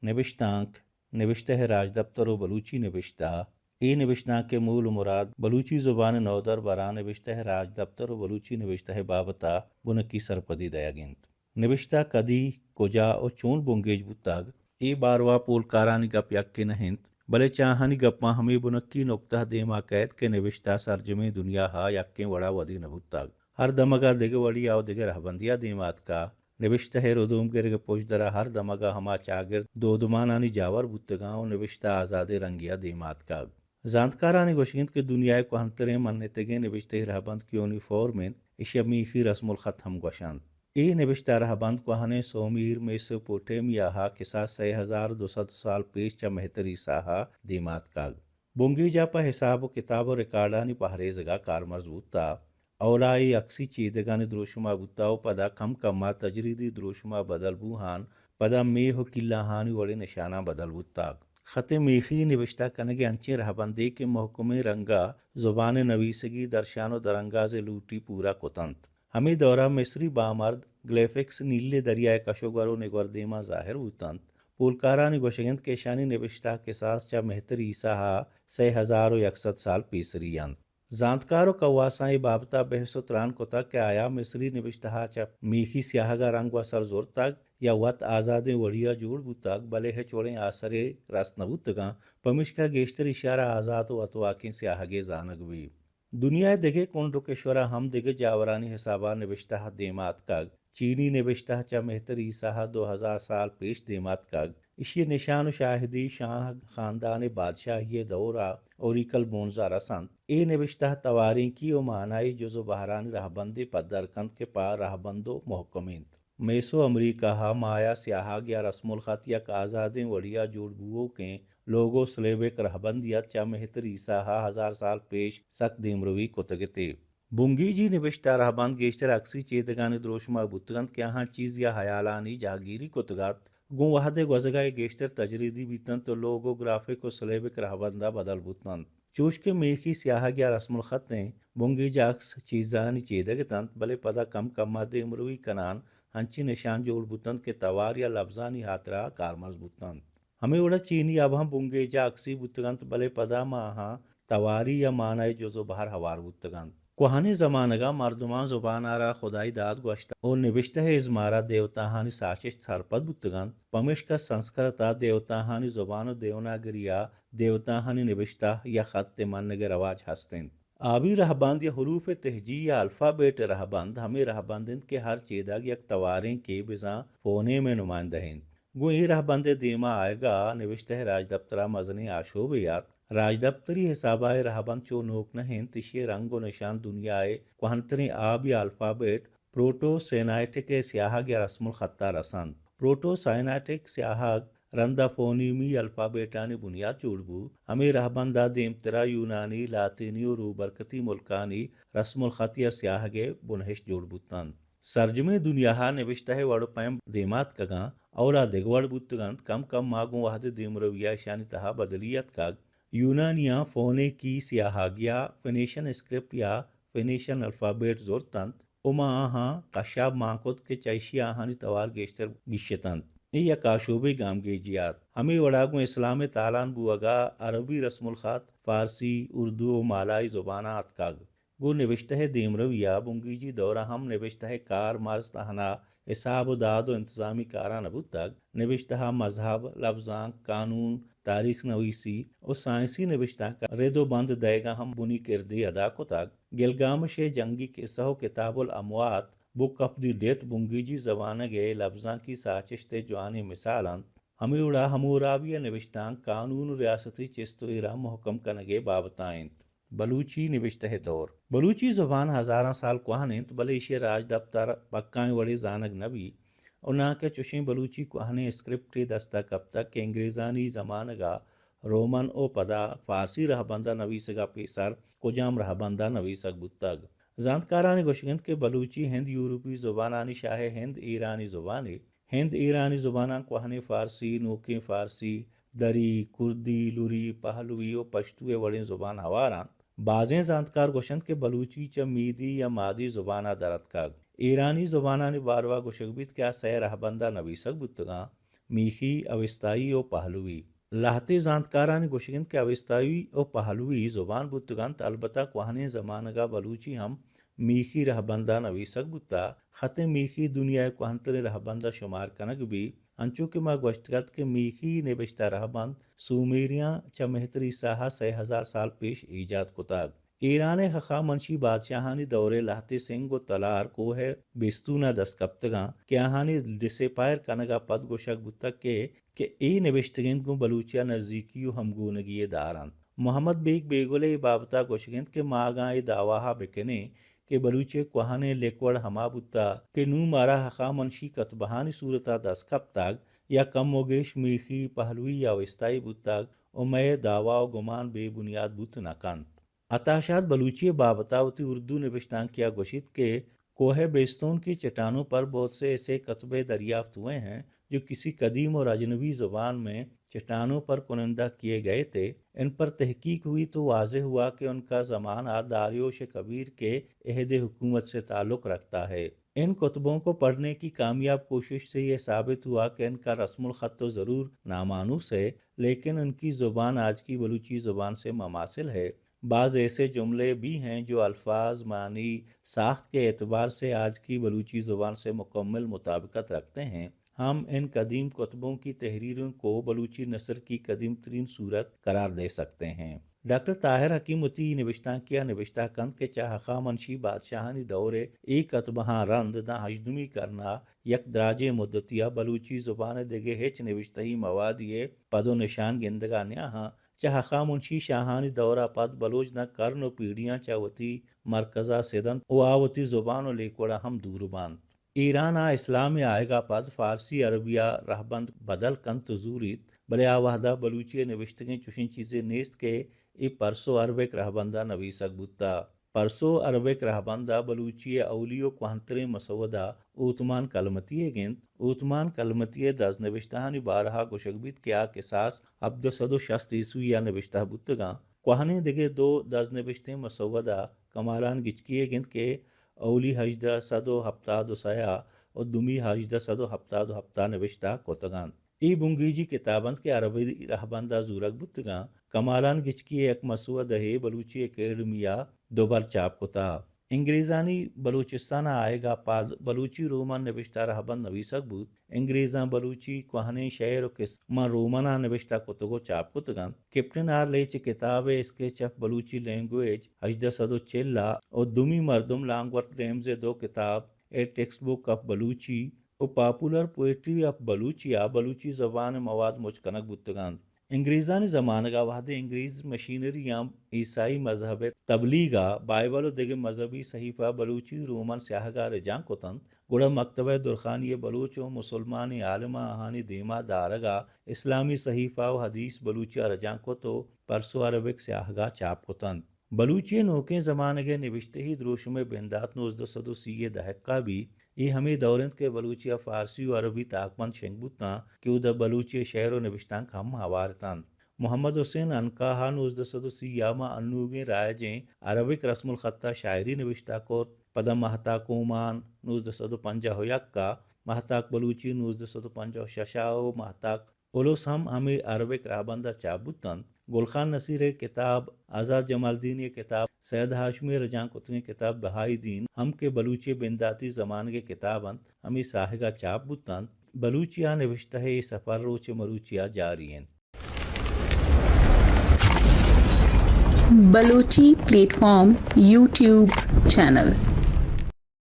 نبشتانک، نبشتہ ءِ راجدپتر ءُ بلوچی نبشتہ۔ اے نبشتانک ءِ مول ءُ مراد بلوچی زبان ءِ نودربراں نبشتہ ءِ راجدپتر ءُ بلوچی نبشتہ ءِ بابت ءَ بنکی سرپدی دئیگ اِنت۔ نبشتہ کدی، کجا ءُ چون بنگیج بوتگ، اے باروا پولکارانی گپ یکے نہ اِنت، بلے چہ آہانی گپاں ہمے بنکی نکتہ دیما کئیت کہ نبشتہ سرجمیں دنیا ءَ یکیں وڑا ودی نہ بوتگ۔ ہر دمگ ءَ دگہ وڑی ءَ ءُ دگہ رہبندی ءَ دیما اتکہ۔ نبشتہ ءِ ردوم گرگ ءِ پژدر ءَ ہر دمگ ءَ ہما چاگرد دودمانانی جاور بوتگاں ءُ نبشتہ آزادیں رنگے ءَ دیما اتکگ۔ زانتکارانی گوشگ اِنت کہ دنیا ءِ کوہنتریں منتگیں نبشتہی رہبند کیونیفورم اِنت، ایشی ءَ میخی رسم الخط ہم گوش اَنت۔ اے نبشتہ رہبند کوہنیں سومیر، میسوپوٹیمیا ءَ کساس سئے ہزار ءُ دو سد سال پیش چہ مہتر عیسی ءَ دیما اتکگ۔ بنگیج ءَ پہ حساب ءُ کتاب ءُ ریکارڈانی پہریزگ ءَ کارمرز بوتہ۔ اولا اے اکسی چیدگانی دروشم ءَ بوتہ ءُ پدا کم کم ءَ تجریدی دروشم ءَ بدل بوہان پدا میہ ءُ کلاہانی وڑیں نشاناں بدل بوتگ۔ خط میخی نبشتہ کنگ ءِ انچیں رہبندے کہ محکمیں رنگ ءَ زبان ءِ نویسگی، درشان ءُ درانگاز ءِ لوٹی پورا کت اَنت۔ ہمے دور ءَ مصری بامرد گلیفکس نیلیں دریا ءِ کش ءُ گور ءُ نگور دیما ظاہر بوت اَنت۔ پولکارانی گوشگ اِنت کہ اشانی نبشتہ کساس چہ مہتر عیسی ءَ سئے ہزار ءُ یک سد سال پیسری اَنت۔ زانتکار ءُ کواساں اے بابت ءَ بحث ءُ تران کتگ کہ آیا مصری نبشتہ ءَ چہ میخی سیاہگ ءَ رنگ ءُ اثر زرتگ یا وت آزادیں وڑی ءَ جوڑ بوتگ، بلے ہچ وڑیں آسرے رست نہ بوتگاں، پمیشکا گیشتر ایشی ءَ را آزات ءُ وتواکیں سیاہگے زانگ بیت۔ دنیا ءِ دگہ کنڈ ءُ کشور ءَ ہم دگہ جاورانی حساب ءَ نبشتہ دیما اتکگ۔ چینی نبشتہ چہ مہتر عیسی ءَ دو ہزار سال پیش دیما اتکگ۔ ایشی ءِ نشان ءُ شاہدی شاہ خاندان ءِ بادشاہی ءِ دور ءَ اوریکل بونز ءَ رس اَنت۔ اے نبشتہ توارینکی ءُ مانائی جز ءُ بہرانی رہبندے پدر کنت کہ پہ رہبند ءُ محکم اِنت۔ میسو امریکہ ءَ مایا سیاہگ یا رسم الخط یک آزادیں وڑی ءَ جوڑ بوؤکیں لوگو سلیبک رہبندے اَت، چہ مہتر عیسی ءَ ہزار سال پیش سک دیمروی کتگ اتے۔ بنگیجی نبشتہ رہبند گیشتر اکسی چیدگانی دروشم ءَ بوتگ اَنت کہ آہاں چیزے ءِ ہیالانی جہگیری کتگ اَت، گوں وہد ءِ گوزگ ءَ اے گیشتر تجریدی بیت اَنت ءُ لوگو گرافک ءُ سلیبک رہبند ءَ بدل بوت اَنت۔ چوش کہ میخی سیاہگ یا رسم الخط ایں، بنگیج ءَ اکس چیزانی چیدگ اتنت، بلے پدا کم کم ءَ دیمروی کنان انچیں نشان جوڑ بوت اَنت کہ توار یا لبزانی ہاترا کارمرز بوت اَنت۔ ہمے وڑا چینی ابہم بنگیج ءَ اکسی بوتگ اَنت، بلے پدا ماں آہاں تواری یا مانائی جز ءُ بہر ہوار بوتگ اَنت۔ کوہنیں زمانگ ءَ مردماں زبان ءَ را خدائی داد گوشت ءُ نبشتہ ءِ ازمار ءَ دیوتاہانی ساچشت سرپد بوتگ اَنت، پمیشکا سنسکرت ءَ دیوتاہانی زبان ءُ دیوناگری ءَ دیوتاہانی نبشتہ یا خط ءِ منگ ءِ رواج ہست اِنت۔ آبی رہبند یا حروف تہجی یا الفابیٹ ءِ رہبند ہمے رہبند اِنت کہ ہر چیدگ یک توارینکے بزاں فونیم ءِ نمائندہ اِنت۔ گوں اے رہبند ءِ دیما آیگ ءَ نبشتہ ءِ راجدپتر ءَ مزنیں آشوبے یات۔ راجدپتری حساب ءَ اے رہبند چو نوک نہ اِنت، ایشی ءِ رنگ ءُ نشان دنیا ءِ کوہنتریں آبی الفابیٹ پروٹو سینائٹک ءِ سیاہگ یا رسم الخط ءَ رس اَنت۔ پروٹو سینائٹک سیاہگ رند ءَ فونیمی الفابیٹانی بنیاد جوڑ بوت۔ ہمے رہبند ءَ دیمترا یونانی، لاطینی ءُ روبرکتی ملکانی رسم الخط یا سیاہگ ءِ بنہشت جوڑ بوت اَنت۔ سرجمیں دنیا ءَ نبشتہ ءِ وڑ ءُ پیم دیما اتکگاں، اولا دگہ وڑ بوتگ اَنت، کم کم ءَ گوں وہد ءِ دیمروی ءَ اشانی تہا بدلی اتکگ۔ یونانیاں فونیکی سیاہگ یا فینیشن اسکرپٹ یا فینیشن الفابیٹ زرت اَنت ءُ ماں آہاں کشاپ مان کت کہ چہ ایشی ءَ آہانی توار گیشتر گیشت اَنت۔ اے یک آشوبی گامگیجے ات۔ ہمے وڑا گوں اسلام ءِ تالان بوہگ ءَ عربی رسم الخط، فارسی، اردو ءُ مالائی زباناں اتکگ۔ گوں نبشتہ ءِ دیمروی ءَ بنگیجی دور ءَ ہم نبشتہ ءِ کار مرز تہنا حساب ءُ داد ءُ انتظامی کاراں نہ بوتگ۔ نبشتہ ءَ مذہب، لبزانک، قانون، تاریخ نویسی ءُ سائنسی نبشتانک ءَ رد ءُ بند دئیگ ءَ ہم بنی کردے ادا کتگ۔ گلگامش ءِ جنگی کسہ ءُ کتاب الاموات، بک آف دی ڈیتھ، بنگیجی زمانگ ءِ لبزانکی ساچشت ءِ جوانیں مثال اَنت۔ ہمے وڑا ہمورابی ءِ نبشتانک قانون ءُ ریاستی چست ءُ ایراں مہکم کنگ ءِ بابت ءَ اِنت۔ بلوچی نبشتہ ءِ دور۔ بلوچی زبان ہزاراں سال کوہن اِنت، بلے ایشی ءِ راجدپتر پکائیں وڑے زانگ نہ بیت ءُ ناں کہ چشیں بلوچی کوہنیں اسکرپٹے دست ءَ کپتگ کہ انگریزانی زمانگ ءَ رومن ءُ پدا فارسی رہبند ءَ نویسگ ءَ پیسر کجام رہبند ءَ نویسگ بوتگ۔ زانتکارانی گوشگ اِنت کہ بلوچی ہند یورپی زبانانی شاہ ءِ ہند ایرانی زبانے۔ ہند ایرانی زباناں کوہنیں فارسی، نوکیں فارسی، دری، کردی، لری، پہلوی ءُ پشتو ءِ وڑیں زبان ہوار اَنت۔ بازیں زانتکار گوش اَنت کہ بلوچی چہ میدی یا مادی زبان ءَ در اتکگ۔ ایرانی زبانانی باروا گوشگ بیت کہ آ سئے رہبند ءَ نویسگ بوتگاں، میخی، اوستائی و پہلوی۔ لہتے زانتکارانی گوشگ انت کہ اوستائی و پہلوی زبان بوتگ انت، البتہ کوہنیں زمانگا بلوچی ہم میخی رہبندا نویسگ بوتہ۔ خط میخی دنیائے کوہنتریں رہبندا شمار کنگ بی۔ انچو کہ ما گوشتگ ات کہ میخی نبشتہ رہبند سومیریاں چہ مہتر عیسیٰ ءَ سئے ہزار سال پیش ایجاد کتگ۔ ایران ءِ ہخامنشی بادشاہانی دور ءِ لہتے سنگ و تلار کوہ بیستون ءَ دست کپتگاں کہ آہانی ڈسیپائر کنگ ءَ پد گوشگ بوتگ کہ، کہ اے نبشتگ انت گوں بلوچی ءَ نزیکی و ہمگونگی یے دار انت۔ محمد بیگ بیگل ءِ اے بابت ءَ گوشگ انت کہ ما اگاں اے دعویٰ ءَ بکنیں کہ بلوچی ءِ کوہنیں لکھ وڑ ہما بوتہ کہ نوں مارا ہخامنشی کتبہانی صورت ءَ دست کپتگ، یا کم و گیش میخی، پہلوی یا اوستائی بوتگ و مئے دعویٰ و گمان بے بنیاد بوت نہ کنت۔ عطا شاد بلوچی ءِ بابت ءَ وتی اردو نبشتانکے ءَ گوشیت کہ کوہ بیستون کی چٹانوں پر بہت سے ایسے کتبے دریافت ہوئے ہیں جو کسی قدیم اور اجنبی زبان میں چٹانوں پر کنندہ کیے گئے تھے۔ ان پر تحقیق ہوئی تو واضح ہوا کہ ان کا زمانہ داریوش کبیر کے عہد حکومت سے تعلق رکھتا ہے۔ ان کتبوں کو پڑھنے کی کامیاب کوشش سے یہ ثابت ہوا کہ ان کا رسم الخط تو ضرور نامانوس ہے، لیکن ان کی زبان آج کی بلوچی زبان سے مماثل ہے۔ بعض ایسے جملے بھی ہیں جو الفاظ، معنی، ساخت کے اعتبار سے آج کی بلوچی زبان سے مکمل مطابقت رکھتے ہیں۔ ہم ان قدیم کتبوں کی تحریروں کو بلوچی نثر کی قدیم ترین صورت قرار دے سکتے ہیں۔ ڈاکٹر طاہر حکیم وتی نبشتانکے ءَ نبشتہ کنت کہ چہ ہخامنشی بادشاہانی دور ءِ اے کتبہاں رند داں ہژدمی کرن ءَ یک دراجیں مدتی ءَ بلوچی زبان ءِ دگہ ہچ نبشتہی موادی ءِ پد و نشان گندگ ءَ نیاہاں۔ چہ ہخامنشی شاہانی دور ءَ پد بلوچ داں کرن و پیڑیاں چہ وتی مرکز ءَ سد انت و آ وتی زبان و لیکوڑ ءَ ہم دور بنت۔ ایران ءَ اسلام ءِ آیگ ءَ پد فارسی عربی ءَ رہبند بدل کنت و زوریت، بلے آ وہد ءَ بلوچی ءِ نبشتگیں چوشیں چیزے نیست کہ اے پرسو عربک رہبند ءَ نویسگ بوتہ۔ پرسو عربک رہبند ءَ بلوچی ءِ اولی و کوہنتریں مسودہ اوتمان کلمتی ءِ گند۔ اوتمان کلمتی ءِ دزنبشتہانی بارہ ءَ گوشگ بیت کہ آ کساس ہبدہ سد و شست عیسوی ءَ نبشتہ بوتگاں۔ کوہنیں دگہ دو دزنبشتیں مسودہ کمالان گچکی ءِ گند کہ اولی ہژدہ سد و ہپتاد و سئے ءَ و دومی ہژدہ سد و ہپتاد و ہپت ءَ نبشتہ کتگ انت۔ اے بنگیجی کتاب انت کہ عربی رہبند ءَ زورگ بوتگاں۔ کمالان گچکی ءِ یک مسودہے بلوچی اکیڈمی ءَ دوبر چاپ کتہ۔ انگریزانی بلوچستان ءَ آیگ ءَ پد بلوچی رومن نبشتہ رہبند نویسگ بوت۔ انگریزاں بلوچی کوہنیں شعر و قصہ ماں رومن ءَ نبشتہ کتگ و چاپ کتگ انت۔ کیپٹن آر لیچ ءِ کتاب اسکیچ آف بلوچی لینگویج ہژدہ سد و چل ءَ و دومی مردم لانگورتھ ڈیمز ءِ دو کتاب a text book of Balochi و پاپولر پوئٹری آف بلوچی ءَ بلوچی زبان ءِ مواد مچ کنگ بوتگ انت۔ انگریزانی زمانگ ءَ وہدے انگریز مشینریاں عیسائی مذہب ءِ تبلیغ ءَ بائبل و دگہ مذہبی صحیفہ بلوچی رومن سیاہگ ءَ رجانک کت انت، گڑا مکتبہ درخانی ءِ بلوچ و مسلمانیں عالماں آہانی دیما دارگ ءَ اسلامی صحیفہ و حدیث بلوچی ءَ رجانک کت و پرسو عربک سیاہگ ءَ چاپ کت انت۔ بلوچی ءِ نوکیں زمانگ ءِ نبشتہی دروشم ءِ بندات نوزدہ سد و سی ءِ دہک ءَ بی۔ اے ہمے دور انت کہ بلوچی ءَ فارسی و عربی تاکبند شنگ بوتاں کہ اودا بلوچی ءِ شعر و نبشتانک ہم ہوار اتنت۔ محمد حسین عنقا ءَ نوزدہ سد و سی ءَ ماں انوگیں رائجیں عربک رسم الخط ءَ شاعری نبشتہ کرت۔ پدا مہتاک اومان نوزدہ سد و پنجاہ و یک ءَ، مہتاک بلوچی نوزدہ سد و پنجاہ و شش ءَ و مہتاک الس ہم ہمے عربک رہبند ءَ چاپ بوت انت۔ گل خان نصیر ءِ کتاب، آزاد جمالدینی ءِ کتاب، سید ہاشمی ءِ رجانک کتگیں کتاب بہائی دین ہم کہ بلوچی ءِ بنداتی زمانگ ءِ کتاب انت، ہمے ساہگ ءَ چاپ بوت انت۔ بلوچی ءَ نبشتہ ءِ اے سفر روچ ءِ مروچی ءَ جاری انت۔ Balochi plate form YouTube channel.